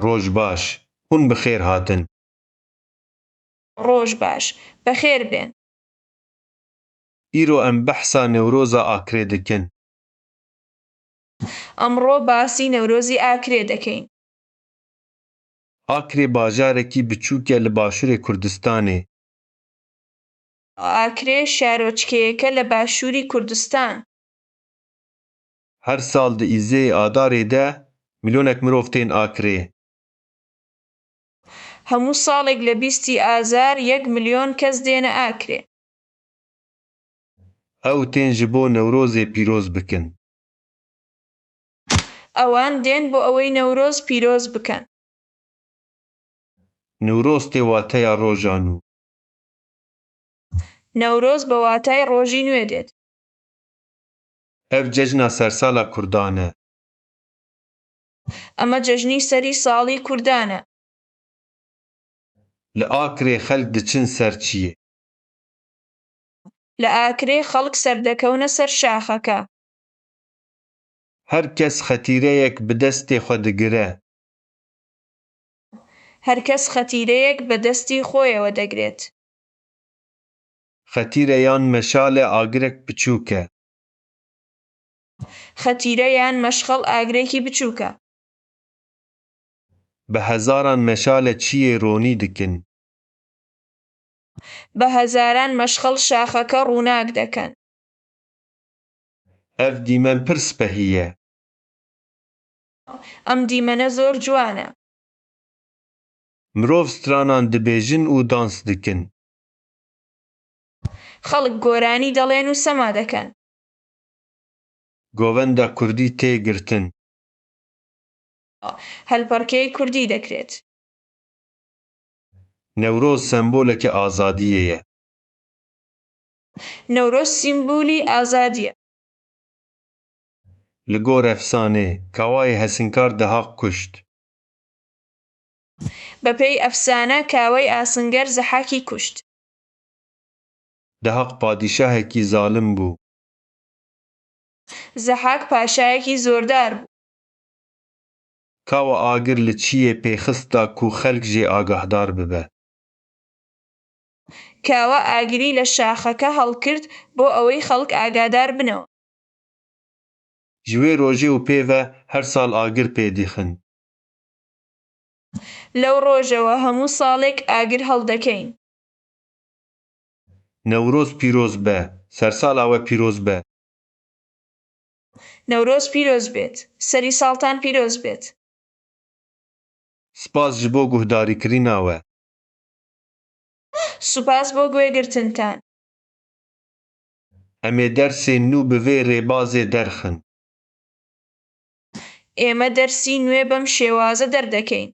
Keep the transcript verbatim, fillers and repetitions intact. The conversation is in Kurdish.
Roj baş. Hûn bi xêr hatin. Roj baş. Bi xêr bên. Îro em behsa Newroza Akrê dikin. Emro basî Newrozî Akrê dekeyn. Akrê bajarekî biçûk e li başûrê Kurdistanê. Akrê şaroçkeyeke li başûrî Kurdistan. Her sal di îzê Adarê de milyonek mirov tên Akrê. Hemû salek li bîstî Azar yek milyon kes dêne Akrê. Ew tên ji bo Newrozê pîroz bikin. Ewan dên bo ewey Newroz pîroz bikin. Newroz tê wateya roja nû. Newroz bi watay rojî nûê dêt. Ev cejna sersala Kurdan e. Eme cejnî serî salî Kurdan e. Li Akrê xelk diçin ser çiyê. Li Akrê xelk serdekewne ser şaxeke. Her kes xetîreyek bi destê xwe digire. Her kes xetîreyek bi destî xwe ye wedegrêt. Xetîre yan meşale agirek biçûk e. Xetîre yan meşxel agirekî biçûk e. Bi hezaran meşale çiyê ronî dikin. Bi hezaran meşxel şaxeke rûnak dekin. Ev dîmen pir spehî ye. Em dîmene zor ciwan e. Mirov stranan dibêjin û dans dikin. Xelk goranî delên û sema dekin. Govenda kurdî tê girtin. Helperkeyê kurdî dekrêt. Newroz semboleke azadiyê ye. Newroz sîmbolî azadî ye. Li gor efsanê, Kawayê Hesinkar Dehaq kuşt. Bi pey efsane, Kawey Asinger Zehakî kuşt. Dehaq padîşahekî zalim bû. Zehak paşayekî zordar bû. Kawa agir li çiyê pêxist da ku xelk jê agahdar bibe. Kawa agirî li şaxeke helkirt bo ewey xelk agadar binew. Ji wê rojê û pê ve her sal agir pê dixin. Lew rojewe hemû salek agir heldekeyn. Newroz pîroz be, sersala we pîroz be. Newroz pîroz bêt, serî saltan pîroz bêt. Spas ji bo guhdarîkirina we. Spas bo guhgirtintan. Em ê dersên nû bi vê rêbazê derxin. Ême dersî nûê bem şêwaze derdekeyn.